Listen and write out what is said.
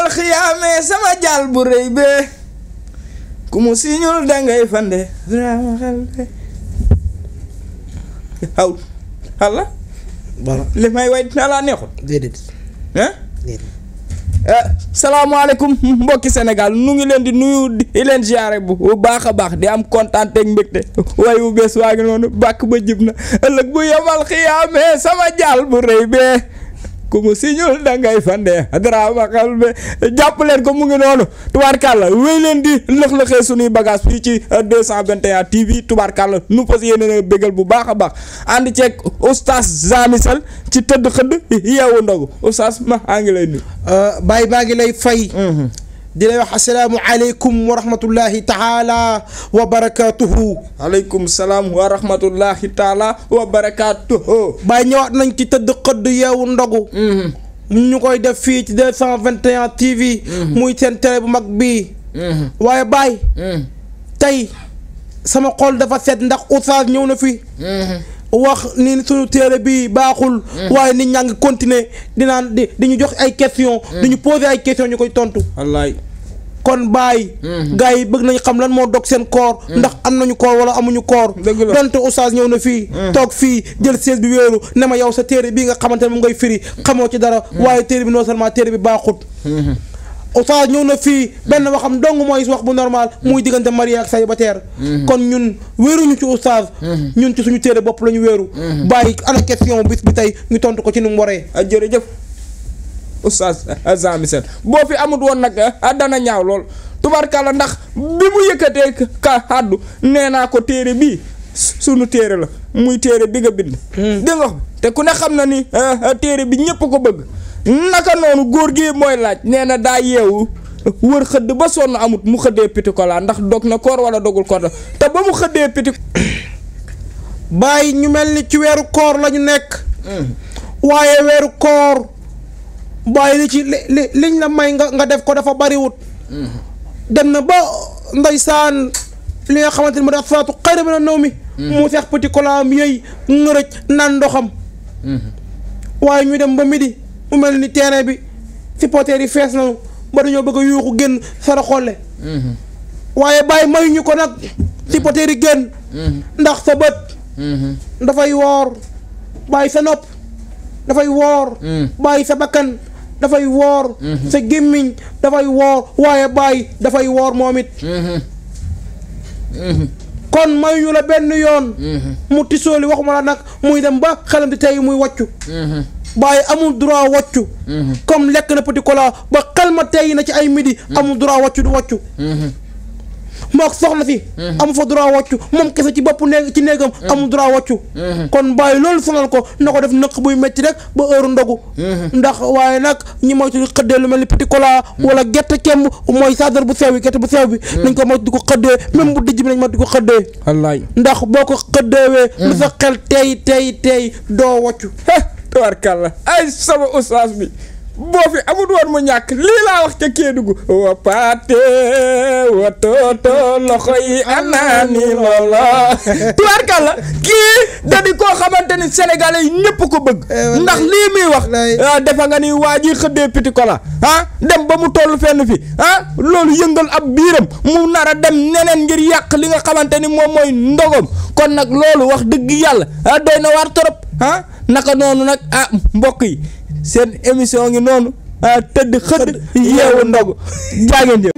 yamal xiyaame sama jàll bu rëy bee ku mu siñul dangay fande xaw xalla li may way na laa neexul déedéet salaamaaleykum mbokki Sénégal nu ngi leen di nuyu di leen ziare bu baax a baax di am kontaan ak mbégte waaye bu bees waa ngi noonu bàkk ba jib na ëllëg bu yamal xiyaame sama jàll bu rëy bee ku mu siñul dangay fande drama xal be jàpp leen ko mu ngi noonu tubaarkàlla wéy leen di lëx-lëxee suñuy bagage fii ci 221 TV tubaarkàlla nu fas yéene bégal bu baax a baax ànd ceeg oustaz Jean Michel ci tëdd xëdd yeewu ndogu oustaz ma ngi lay nuyu Baye baa ngi lay fay di lay wax asalaamu aleykum wa rahmatullahi taala wa barakatuhu aleykum salaam wa rahmatullahi taala wa barakatuhu Baye ñëwaat nañ ci tëdd xëdd yeewu ndogu ñu koy def fii ci 221 TV muy seen télé bu mag bii waaye Baye tey sama xol dafa set ndax oustaz ñëw na fi wax ni suñu téere bi baaxul waaye nit ñaa ngi continuer di ñu jox ay question di ñu poser ay question ñu koy tontu wallaay kon Baye gars yi bëgg nañ xam lan moo dog seen koor ndax am nañu koor wala amuñu koor donte oustaz ñëw na fii toog fii jël sees bi wéeru ne ma yow sa téere bii nga xamante ne mu ngay firi xamoo ci dara waaye téere bi non seulement téere bi baaxut oustaz ñëw na fii benn waxam dong mooy wax bu normal muy diggante marié ak célibataire kon ñun wéeruñu ci oustaz ñun ci suñu téere bopp la ñu wéeru Baye ana question bis bi tey ñu tontu ko ci nu mu waree jërëjëf oustaz Jean Michel boo fi amut woon nag dana ñaaw lool tubarkalla ndax bi mu yëkkatee ka àddu nee naa ko téere bii sunu téere la muy téere bi nga bind dégg nga te ku ne xam na ni téere bi ñëpp ko bëgg naka noonu góor gi mooy laaj nee na daa yeewu wër xëdd ba sonn amut mu xëddee pitikola ndax dog na koor wala dogul koor te ba mu xëddee Baye ñu mel ni ci weeru koor la ñu nekk waaye weeru koor Baye li ci liñ la may nga def ko dafa bariwut dem na ba ndeysaan li nga xamante ni mu def salaatu xayru mina nawmi mu seex pitikola am yëy ngërëj naan ndoxam waaye ñu dem ba midi mu mel ni terrain bi supporters yi fees nañu ba dañoo bëgg a yuuxu génn sara xolle waaye Baye mayuñu ko nag supporters yi génn ndax sa bët dafay woor Baye sa nopp dafay woor Baye sa bakkan dafay woor sa gémmiñ dafay woor waaye Baye dafay woor moom it kon mayuñu la benn yoon mu tisooli waxuma la nag muy dem ba xelam di tey muy wàccu Baye amul droit wàccu comme lekk na petit cola ba xel ma tey na ci ay midi amul droit wàccu du wàccu moo soxna si amu fa droit wàccu moom kese ci bopp ci néegam amul droit wàccu kon Baye loolu sonal ko na ko def nëq buy métti rek ba heure ndogu ndax waaye nag ñi moytu xëddee lu mel ni petit cola wala gerte kemb mooy sadar bu sew bi gerte bu sew bi nañ ko moytu di ko xëddee même bu dijj bi nañ moytu di ko xëddee wallaay ndax boo ko xëddeewee lu sa xel tey doo wàccu tubarkalla ay sama oustaz bi boo fi amut woon mu ñàkk lii laa wax ca Kédougou wa paate wa toto loxo yi anaani loola tubarkalla kii da di koo xamante ni sénégalais yi ñëpp ko bëgg ndax lii muy wax defa nga ni waa ji xëddee pitikola dem ba mu toll fenn fi loolu yëngal ab biiram mu nar a dem neneen ngir yàq li nga xamante ni moom mooy ndogom kon nag loolu wax dëgg yàlla doy na waar torop naka noonu nag mbokk yi seen émission ngi noonu tëdd xëdd yeewu ndogu jaageen jëf